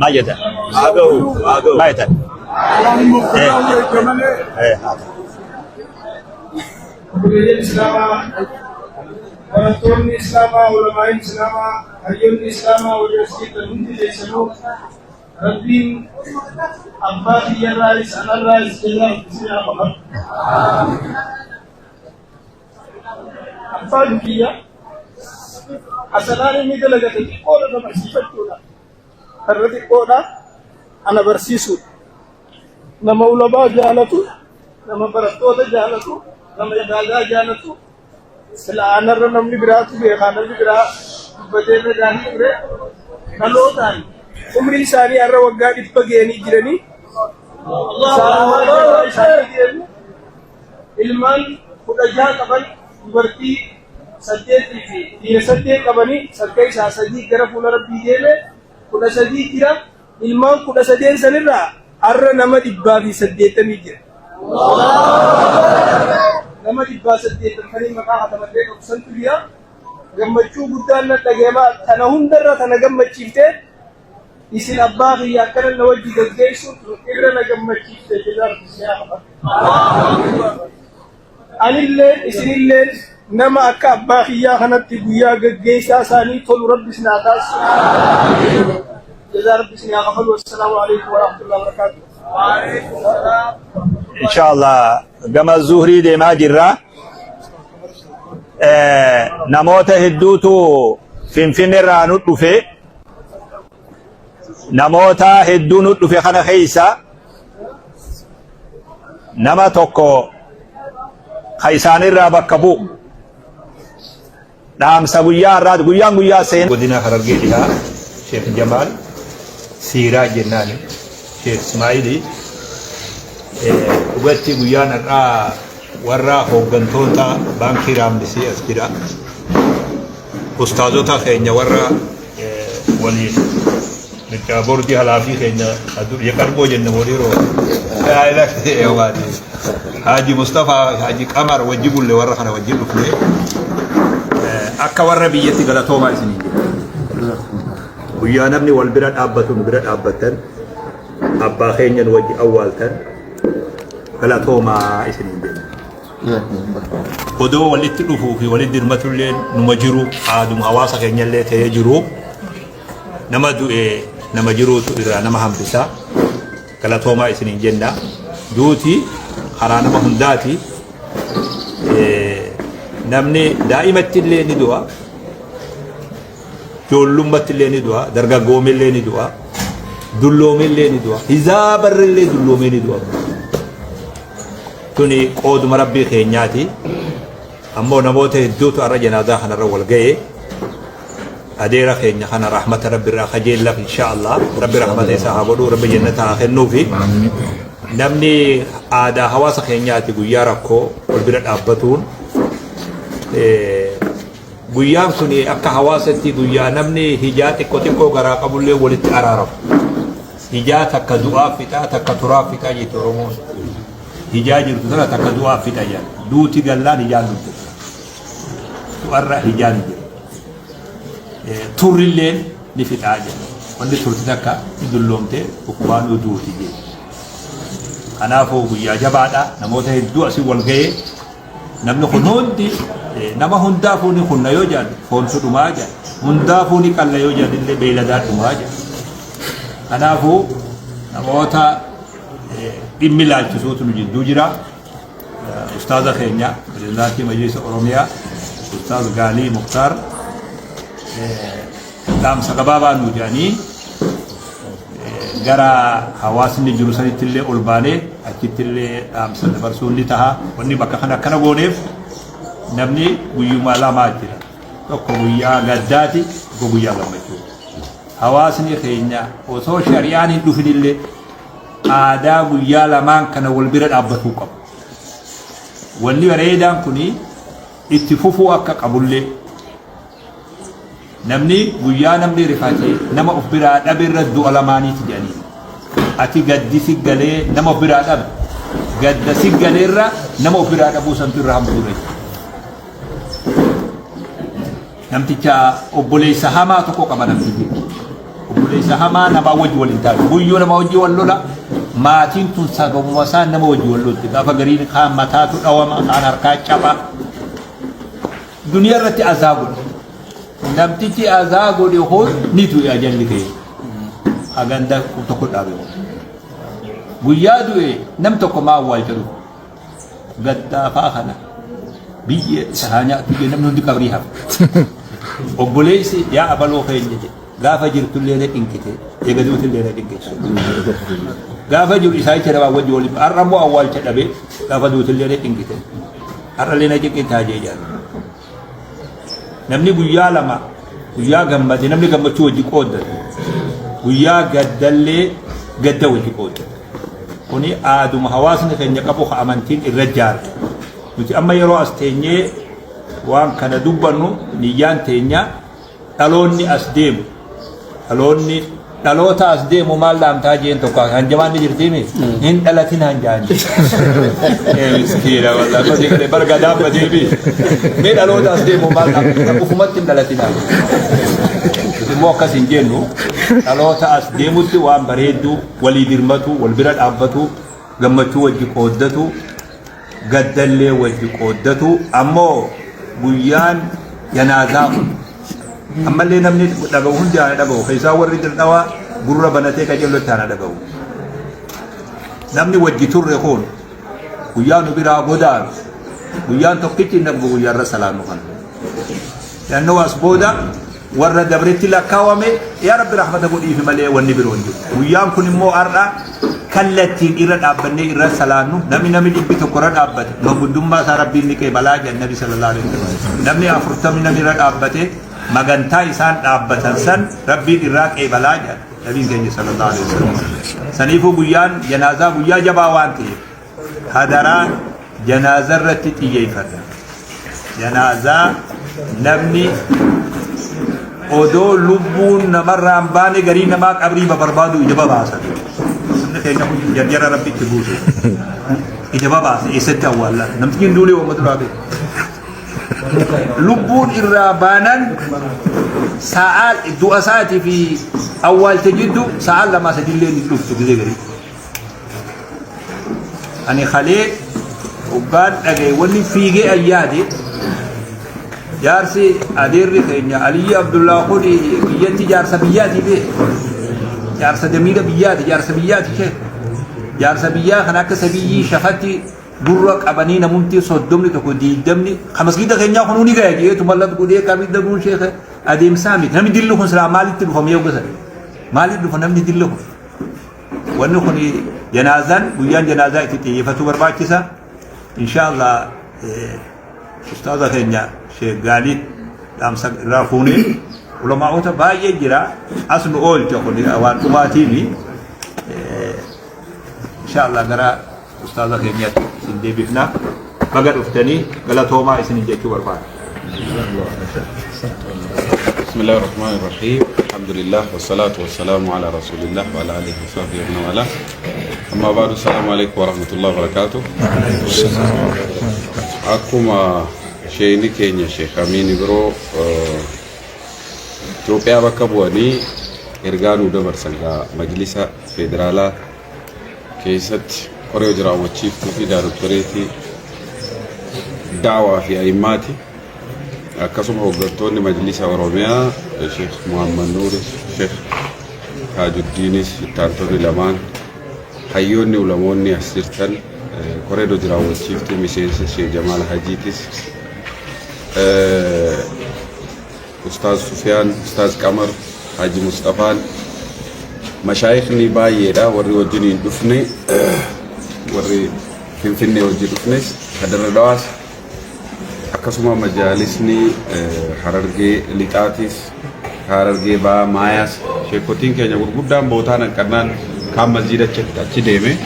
Maal jettan? Haa gahu, haa gahu. Maal jettan? Eh, haa ta'u. Obboleeyyan Islaamaa, barattoonni Islaamaa, ulamaa'iin Islaamaa, hayyoonni Islaamaa warri as jirtan hundi keessanuu Rabbiin abbaa kiyyarraayis anarraayis jazaa isin haa kafalu. Abbaan kiyya hasanaan inni dalagate xiqqoodha na barsiifachuudha. Karra xiqqoodha ana barsiisuudha. Nama ulamaa jaalatu, nama barattoota jaalatu, nama ibaadaa jaalatu, sila anarra namni biraatu beekaa namni biraa dubbatee irra gaarii ture. Dhalootaan umrii isaanii har'a waggaa 100 ga'anii jiranii isaan isaanii deemu ilmaan 16 qaban dubartii saddeetii fi dhiira saddeet qabanii san keessaa sadii gara fuula rabbii deeme 13 jira ilmaan 13 sanirraa har'a nama 180 jira. Nama 180 kan maqaa kataballee qabu santu jira. Gammachuu guddaan na dhaga'ama tana hundarra tana gammachiiftee isin abbaa kiyya akkana na wajji gaggeessuun irra na gammachiifte jazaa rabbi isin haa kafalu. Anilleen isinilleen nama akka abbaa kiyyaa kanatti guyyaa gaggeessaa isaanii tolu rabbi isin haa taasisu. Jazaa rabbi isin haa kafalu. Assalaamu alaikum warahmatullahi wabarakatuh. Inshallah gama zuhrii deemaa jirra. Namoota hedduutu Finfinne irraa nu dhufe. Namoota hedduu nu dhufe kana keessa nama tokko ka isaanirraa bakka bu'u dhaamsa guyyaa har'aati guyyaan guyyaa seenaa godina Harargee Dhihaa Sheekh Jamaal Siiraa jennaani Sheekh Ismaa'ilii dhugatti guyyaan har'aa warra hooggantoota baankii Raammisii as jira. Ustaazota keenya warra waliin mircaa boordii halaafii keenya yaqarboo jenna waliiroo Haaji Mustafaa Haaji Qamar wajji bulle warra kana wajji dhufne akka warra biyyatti galatoomaa isiniin jedha. Guyyaa namni wal bira dhaabbatu nu bira dhaabbattan abbaa keenya nu wajji awwaaltan galatoomaa isiniin jenna. Odoo walitti dhufuu fi walitti dirmatullee numa jiru aaduma hawaasa keenyallee ta'ee jiru nama du'e nama jiruutu irraa nama hambisa galatoomaa isiniin jenna duuti karaa nama hundaati namni daa'imatti illee ni du'a Ijoollummatti illee ni du'a, dargaggoome illee ni du'a, dulloome illee ni du'a, hizaabarra illee dulloomee ni du'a. Tuni qooduma rabbii keenyaati. Ammoo namoota hedduutu har'a janaazaa kanarra wal ga'e. Adeera keenya kana rahmata rabbi irraa kajeellaf insha Allah. Rabbi rahmata isaa haa godhu, rabbi jannata haa kennuufi. Namni aadaa hawaasa keenyaati guyyaa rakkoo wal bira dhaabbatuun Guyyaan kun akka hawaasatti guyyaa namni hijaa xiqqo xiqqoo garaa qabullee walitti araaramu. Hijaa takka du'aaf fixaa takka turaaf fixaa jetti Oromoon. Hijaa jirtu tana takka du'aaf fixa jedhan. Duuti gallaan hijaan dhufte. Du'arra hijaan hin jiru. Turrilleen ni fixaa jedha. Wanni turte takka ni dulloomte dhukkubaanuu duuti jedhe. Kanaafuu guyyaa jabaadha. Namoota hedduu asii wal ga'ee Namni kun hundi nama hundaafuu ni kunna yoo jedhan foontu dhumaa jedhan. Hundaafuu ni qalla yoo jedhan illee beeyladaa dhumaa jedhan. Kanaafuu namoota dhimmi ilaalchisuutu nu jidduu jira. Ustaaza keenya pirezidaantii Majlisa Oromiyaa Ustaaz Gaalii Muktaar dhaamsa gabaabaa nu jedhanii gara hawaasni jiru sanitti illee ol baanee achitti illee dhaamsa dabarsuun ni taha. Wanni bakka kana akkana gooneef namni guyyuma lamaa jira. Tokko guyyaa gaddaati, tokko guyyaa gammachuu. Hawaasni keenya osoo shari'aan hin dhufin illee aadaa guyyaa lamaan kana wal bira dhaabbatuu qabu. Wanni bareedaan kuni itti fufuu akka qabullee Namni guyyaa namni rifate nama of biraa dhabe irra du'a lamaaniiti jedhanii. Ati gaddi si galee nama of biraa dhabe. Gadda si galeerra nama of biraa dhabuu santu irra hamtuudha jechuudha. Namticha obboleessa hamaa tokko qaba namtichi. Obboleessa hamaa namaa wajji wal hin taatu. Guyyuu nama wajji wal lola. Maatiin tun sababuma isaa nama wajji wal lolti. Gaafa gariin kaan mataatu dhawama, kaan harkaa caba. Duniyaa irratti azaa godhe. Namtichi azaa godhe kun ni du'e ajalli ka'e. Haganda tokko dhaabe. Guyyaa du'e nam tokko maa awwaalcha dhufe. Gaddaa faa kana biyya isa haa nyaatu jedhe namni hundi qabrii hafe. Obboleessi yaa abaloo keenya jedhe gaafa jirtullee na dhinqite eega duutillee na dhinqite. Gaafa jiru isaa jecha namaa wajji waliin har'a immoo awwaalcha dhabe gaafa duutillee na dhinqite har'allee na cinqitaa jee jaala. Namni guyyaa lama guyyaa gammade namni gammachuu wajji qooddata. Guyyaa gaddallee gadda wajji qooddata. Kuni aaduma hawaasni keenya qabu ka amantiin irra jaarte. Nuti amma yeroo as teenyee waan kana dubbannu niyyaan teenya dhaloonni as deemu dhaloonni dhaloota as deemu maal dhaamtaa jeen tokko kan jabaan ni jirtiimi hin dhalatin han jaan ee miskiina wallah kosii gade barga dhaabbateefi mee dhaloota as deemu maal dhaamtaa ufumatti hin dhalatinaa nuti immoo akkas hin jennu dhaloota as deemutti waan bareedduu walii dirmatu wal bira dhaabbatu gammachuu wajji qooddatu gaddallee wajji qooddatu ammoo guyyaan janaazaa kun ammallee namni dhaga'u hundi haa dhaga'u keessaa warri dirdhawaa gurra banatee qajeellotti haa dhaga'u namni wajji turre kun guyyaa nu biraa godaanu guyyaan tokkichi hin dhabu guyyaa irra salaannu kana Yannoo as booda warra dabretti lakkaawame yaa Rabbi rahmata godhiifi malee wanni biroo hin jiru. Guyyaan kun immoo har'a kallattiin irra dhaabbannee irra salaannu namni namni 100 irra dhaabbate manguddummaa isaa Rabbiin ni qeebalaa jedhan Nabi sallallahu alaihi wasallam. Namni 40 namni irra dhaabbate magantaa isaan dhaabbatan san Rabbiin irraa qeebalaa jedhan Nabiin keenya sallallahu alaihi wasallam. Saniifuu guyyaan janaazaa guyyaa jabaa waan ta'eef Hadaraa janaaza irratti xiyyeeffadha. Janaazaa namni odoo lubbuun namarraa hin baane garii namaa qabrii barbaadu ija babaasa. Namni keenya kun jarjara rabbi itti buuse. Ija babaasa eessatti awwaallaa. Namtichi hin duune uummata duraa beeku. Lubbuun irraa baanan sa'aa du'a isaatii fi awwaalcha jidduu sa'aa lamaa sadillee hin dhuftu gizee garii. Ani kalee hoggaan dhagaye wanni fiigee an yaade jaarsi adeerri keenya Aliyyi Abdullaa kun biyyatti jaarsa biyyaati bee jaarsa damiira biyyaati jaarsa biyyaati shee jaarsa biyyaa kan akka sabiyyii shafatti gurra qabanii namumti 31 20 ka masgiida keenyaa kunuu ni gaya jeetu mallat godhee qabidda daguun sheekhe adeemsaa miti namni dilli kun silaa maalitti dhufa mee hogga maalitti dhufa namni dilli kun Wanni kun janaazaan guyyaan janaazaa itti xiyyeeffatuu barbaachisa. Insha Allah ustaaza keenya Sheekh Gaalii dhaamsa irraa fuunee ulamaa'ota baay'ee jira as nu oolcha kun waan dhumaatiini. Insha Allah gara ustaaza keenyaatti isin deebifna. Baga dhuftanii galatoomaa isin jechuu barbaada. بسم الله الرحمن الرحيم الحمد لله والصلاة والسلام على رسول الله وعلى آله وصحبه ومن والاه أما بعد السلام عليكم ورحمة الله وبركاته Akkuma sheeyni keenya Sheekh Amiin biroo Itoophiyaa bakka bu'anii ergaa nuu dabarsan gaa majlisa federaalaa keessatti koree hojii raawwachiiftuu fi daarektoreetii da'waa fi a'immaati. Akkasuma hooggantoonni majlisa Oromiyaa Sheekh Muhammad Nuuris, Sheekh Taajuddiinis, ittaantonni lamaan, hayyoonni ulamoonni as jirtan, koreen hojii raawwachiiftuu miseensa Sheekh Jamaal Hajiitis, Ustaaz Sufiyaan, Ustaaz Qamar, Haji Musxafaan, mashaayikni baay'eedha warri wajjin hin dhufne, warri Finfinnee wajjin dhufnes, ka Dirre Dawaas, akkasuma majaalisni Harargee Lixaatis, ka Harargee Ba'aa Maayaas, sheekotiin keenya gurguddaan bootaan hanqannaan kaan masjiida achi deeme.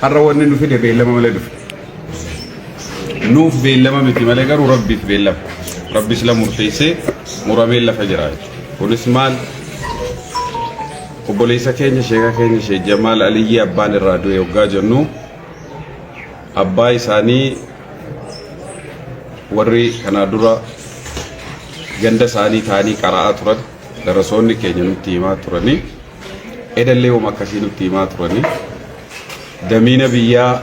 Har'a wanni nu fide beellama malee dhufe. Nuuf beellama miti malee garuu Rabbiif beellama. Rabbi sila murteessee muramee lafa jira jechuudha. Kunis maal? Obboleessa keenya sheeka keenya Sheek Jamaal Aliyyii abbaan irraa du'e hoggaa jennu abbaa isaanii warri kanaa dura Ganda isaanii taa'anii qara'aa turan. Darasoonni keenya nutti himaa turanii. Edallee wama akkasii nutti himaa turanii. Damiina biyyaa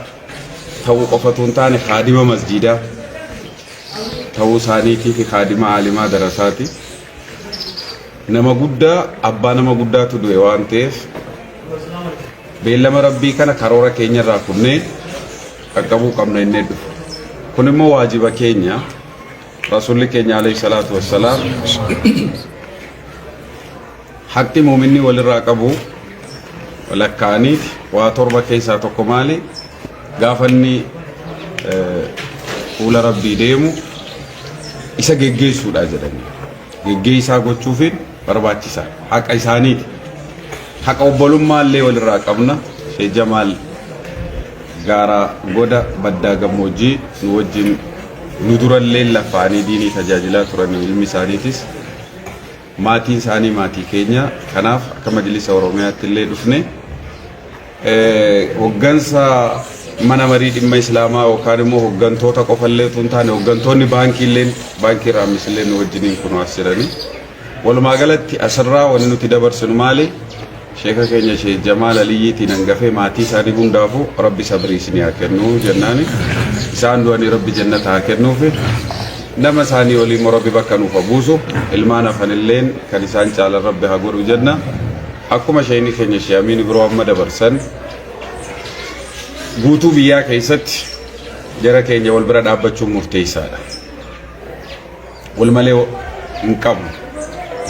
ta'uu qofatu hin taane kaadima masjiidaa ta'uu isaaniitii fi kaadima aalimaa darasaati. Nama guddaa abbaa nama guddaatu du'e waan ta'eef beellama rabbii kana karoora keenyarraa kunnee qaqqabuu qabna innee dhufe. Kun immoo waajiba keenya. Rasuulli keenya alayhi salaatu wassalaam haqqi muuminni walirraa qabu lakkaa'aniiti waa torba keessaa tokko maali gaafa inni fuula rabbii deemu isa geggeessuudha jedhanii geggeessaa gochuufiin barbaachisaa haqa isaaniiti haqa obbolummaa illee walirraa qabna Sheekh Jamaal gaara goda baddaa gammoojjii nu wajjin nu durallee lafaanii diinii tajaajilaa turanii ilmi isaaniitis maatiin isaanii maatii keenya. Kanaaf akka Majlisa Oromiyaatti illee dhufne hoggansa mana marii dhimma Islaamaa yookaan immoo hoggantoota qofa illee utuu hin taane hoggantoonni baankii illee baankii Raammis illee nu wajjiniin kunoo as jiranii. Walumaa galatti asirraa wanni nuti dabarsinu maali? Sheeka keenya Sheek Jamaal Aliyyiitiin hangafee maatii isaanii hundaafuu Rabbi sabrii isinii haa kennu jennaani. Isaan du'anii Rabbi jannata haa kennuufi. Nama isaanii olii immoo Rabbi bakka nuuf haa buusu. Ilmaan hafanilleen kan isaan caalan Rabbi haa godhu jenna. Akkuma sheekni keenya Sheek Amiin Ibroo amma dabarsan guutuu biyyaa keessatti jara keenya wal bira dhaabbachuun murteessaadha. Wal malee hin qabnu.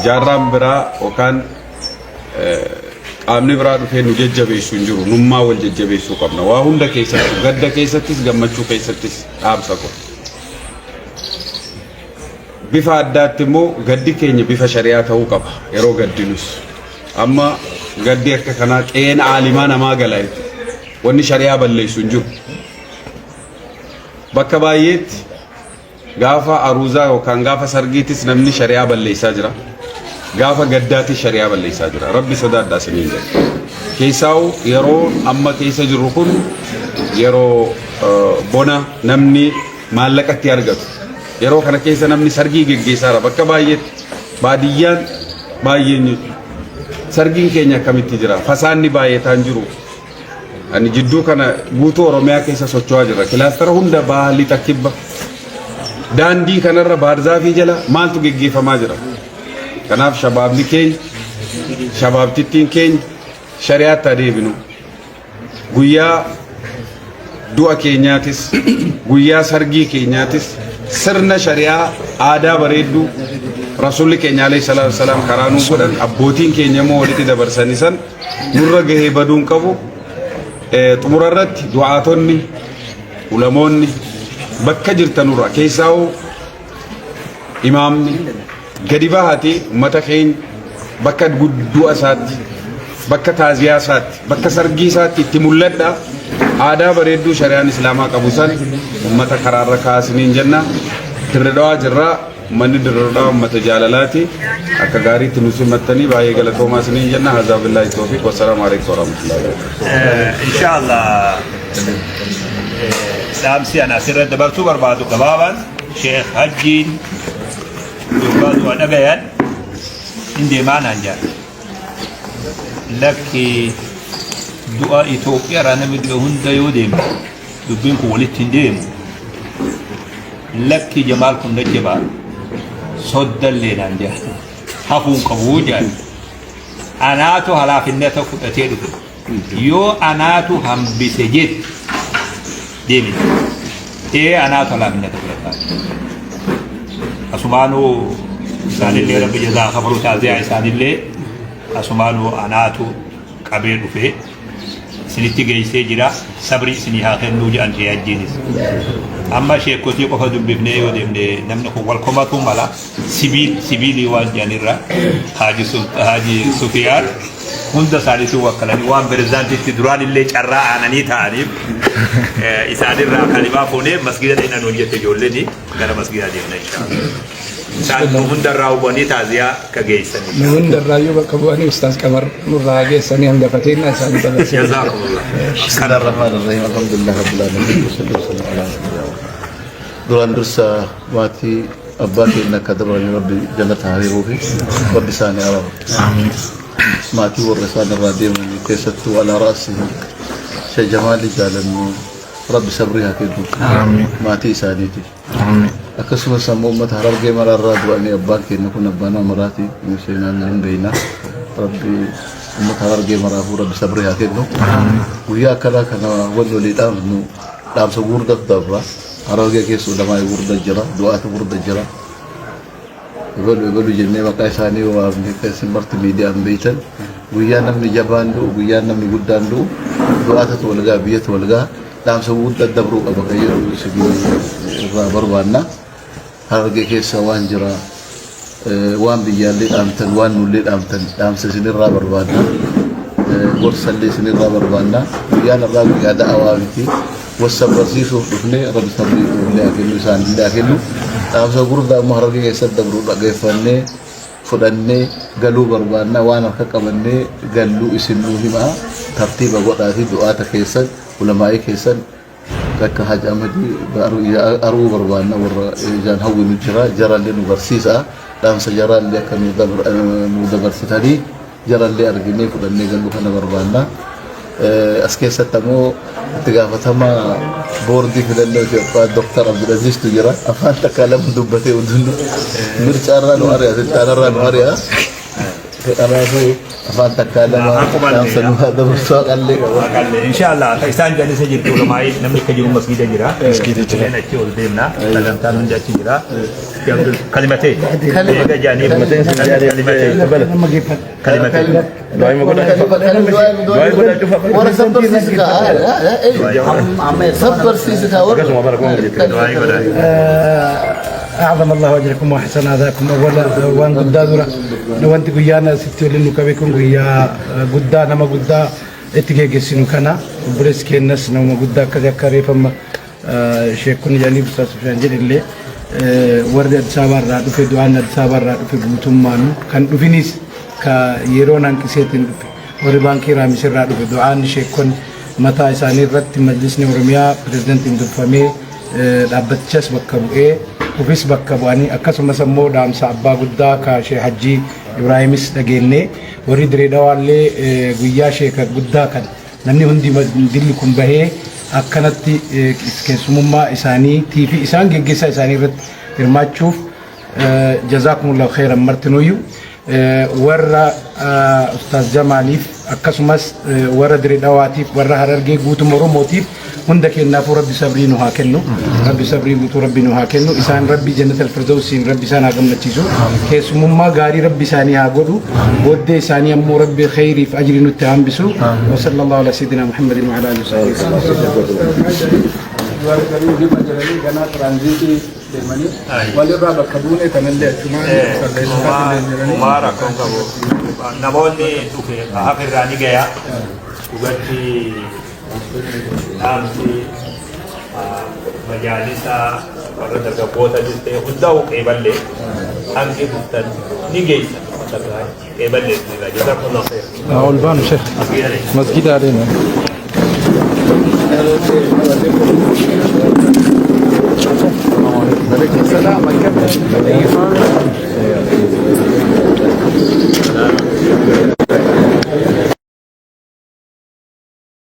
Jaarraan biraa yookaan qaamni biraa dhufee nu jajjabeessu hin jiru. Nummaa wal jajjabeessuu qabna. Waa hunda keessattuu gadda keessattis gammachuu keessattis dhaamsa kun. Bifa addaatti immoo gaddi keenya bifa shari'aa ta'uu qaba yeroo gaddinus. Amma gaddi akka kanaa qe'een aalimaa namaa gala jechuudha. Wanni shari'aa balleessu hin jiru. Bakka baay'eetti gaafa aruuzaa yookaan gaafa sargiitis namni shari'aa balleessaa jira. Gaafa gaddaatis shari'aa balleessaa jira. Rabbi sodaadhaa isiniin jedha. Keessaa'u yeroo amma keessa jirru kun yeroo bona namni maallaqa itti argatu. Yeroo kana keessa namni sargii geggeessaara bakka baay'eetti baadiyyaan baay'een jechuudha. Sargiin keenya akkamitti jira? Fasaanni baay'ataan jiru. Ani jidduu kana guutuu Oromiyaa keessa socho'aa jira. Kilaastara hunda baha lixa kibba. Daandii kanarra baarzaafii jala maaltu geggeeffamaa jira? Kanaaf shabaabni keenya, shabaabtittiin keenya shari'aatti adeeminu. Guyyaa du'a keenyaatis, guyyaa sargii keenyaatis sirna shari'aa aadaa bareedduu Rasuulli keenya alayhi salaatu wassalaam karaa nuu godhan abbootiin keenya immoo walitti dabarsanii san nurra gahee baduu hin qabu. Xumura irratti du'aatonni, ulamoonni bakka jirtanurra keessaa'uu imaamni gadi bahaati ummata keenya bakka du'a isaatti, bakka taaziyaa isaatti, bakka sargii isaatti itti mul'adha. Aadaa bareedduu shari'aan islaamaa qabu san ummata karaarra kaasiniin jenna. Dirre Dhawaa jirra. Ummanni Dirre Dhawaa ummata jaalalaati. Akka gaariitti nu simattanii baay'ee galatoomaa isiniin jenna. Hazaa billaahi toofiq. Wassalaamu alaikum warahmatullahi wabarakatuh. Inshallah dhaamsi ana asirra dabarsuu barbaadu gabaabaan Sheekh Hajjiin yoggaa du'a dhagayan hin deemaa naan jedhan. Lakki du'a Itoophiyaa irraa namni du'e hunda yoo deeme dubbiin kun walitti hin deemu. Lakki Jamaal kun jajjabaa soddallee naan jedhan hafuu hin qabu jedhan. Anaatu halaafinnata fudhatee dhufe. Yoo anaatu hambise jette deemi. Ee anaatu halaafinnata fudhataa. Asumaanuu isaanillee rabbi jazaa kafalu taaziyaa isaanillee asumaanuu anaatu qabee dhufe isinitti geessee jira sabrii isinii haa kennuu jedhan shee hajjiinis. Amma sheekkotii qofa dubbifnee yoo deemne namni kun wal komatuu mala sibiil sibiilii waan jedhanirra Haaji Sufiyaan hunda isaaniitu wakkalanii waan pirezidaantiitti duraan illee carraa aananii ta'aniif isaanirraa kalimaa fuunee masgida dhaqna nuun jette ijoolleen gara masgidaa deemna inshaallah. Isaan nu hundarraa hubanii taaziyaa akka geessanii. Nu hundarraayyuu bakka bu'anii Ustaaz Qamar nurraa geessanii hangafateennaa isaanii dabarsee. Jazaakumullah. بسم الله الرحمن الرحيم الحمد لله رب العالمين والصلاة والسلام على رسول الله. Duraan dursa maatii Abbaa keenya akka dabranii Rabbi jannata haa hiruufi Rabbi isaanii araara. Maatii warra isaan irraa deemanii keessattuu alaa ra'asihim Sheekh Jamaalii jaalannu Rabbi sabrii haa kennu maatii isaaniitiif. Akkasumas ammoo uummata Harargee maraa irraa du'anii abbaan keenya kun abbaa nama maraati nu seenaan hin beekna. Rabbi uummata Harargee maraafuu Rabbi sabrii haa kennu. Guyyaa akkanaa kana wanni walii dhaamnu dhaamsa gurguddatu dabra. Harargee keessa ulamaa'ii gurgudda jira, du'aata gurgudda jira. Ebalu ebalu jennee maqaa isaanii waamne kan isin marti miidiyaan beektan. Guyyaa namni jabaan du'u, guyyaa namni guddaan du'u du'aatatu wal ga'a, biyyatu wal ga'a. Dhaamsa gurguddaa dabruu qaba kan jedhu isin irraa barbaanna. Harargee keessa waan jira waan biyyaallee dhaamtan waan nullee dhaamtan dhaamsa isinirraa barbaanna. Gorsallee isinirraa barbaanna. Guyyaan irraa guyyaa da'awaa miti. Wassa barsiisuuf dhufne Rabbi sabrii nullee haa kennu isaanillee haa kennu. Dhaamsa gurguddaa immoo Harargee keessatti dabru dhageeffannee fudhannee galuu barbaanna. Waan harka qabannee galluu isin nuu himaa tartiiba godhaatii du'aata keessan ulamaa'ii keessan akka Haji Ahmadii arguu barbaanna warra ijaan hawwinu jira jarallee nu barsiisa dhaamsa jaraallee akka nu dabarsitanii jarallee arginee fudhannee galuu kana barbaanna. As keessatti ammoo itti gaafatamaa boordii filannoo Itoophiyaa Dr. Abdulaziiztu jira. Afaan takkaa lama dubbatee hundinuu mircaarraa nu ari'a, silxaanarraa nu ari'a. Kanaafuu afaan takkaa lama dhaamsa nu haa dabarsu haqallee qaba. Haqallee inshallah akka isaan jedhan isa jirtu ulamaa'ii namni akka jiru masgiida jira. Masgiida jira. Achi ol deemna. Sagantaan hundi achi jira. Kalimatee. Eega jedhanii kalimatee. Kalimatee. Warra sabbarsiisu kaa. Sabbarsiisu kaa warra. Du'aa'ii godhaa. أعظم الله أجركم وأحسن أداءكم. أولا waan guddaa dura wanti guyyaan asitti waliin nu qabe kun guyyaa guddaa nama guddaa itti geggeessinu kana obboleessi keenyas nama guddaa akkasii akka reefamma sheekonni jedhanii Ustaaz Sufyaan jedhillee warri Addis Ababaa irraa dhufe, du'aan Addis Ababaa irraa dhufe guutummaanu kan dhufinis ka yeroon hanqiseetiin dhufe, warri baankii Raamis irraa dhufe, du'aan sheekonni mataa isaanii irratti majlisni Oromiyaa pirezidantiin durfamee dhaabbatichas bakka bu'ee ofis bakka bu'anii, akkasumas ammoo dhaamsa abbaa guddaa ka Sheekh Hajjii Ibraahimis dhageenne, warri Diree Dhawaallee guyyaa sheeka guddaa kan namni hundi dilli kun bahee akkanatti keessumummaa isaanii fi isaan geggeessaa isaanii irratti hirmaachuuf jazaakumullahu khairan martinuyyuu warra Ustaaz Jamaaliif, akkasumas warra Diree Dhawaatiif, warra Harargee guutum Oromootiif, hunda keenyaafuu Rabbi sabrii nu haa kennu. Rabbi sabrii guutuu Rabbi nu haa kennu. Isaan Rabbi Jannatal Firdawsiin Rabbi isaan haa gammachiisu. Keessumummaa gaarii Rabbi isaanii haa godhu. Booddee isaanii ammoo Rabbi khayriif ajrii nutti haa hambisu. Wa sallallahu ala sayyidina Muhammadin wa ala alihi wa sahbihi. Warri ganaa tiraanziitii deemanii walirraa bakka buune kanallee achumaan Homaa rakkoon qabu. Namoonni dhufe hafirraa ni gaya. Dhugatti dhaamsi majaalisa warra dargaggoota jirte hundaa'u qeeballee hangi dhuftan ni geessa. Qeeballee jazakallahu khair. Ol baanu sheekh masgida adeema.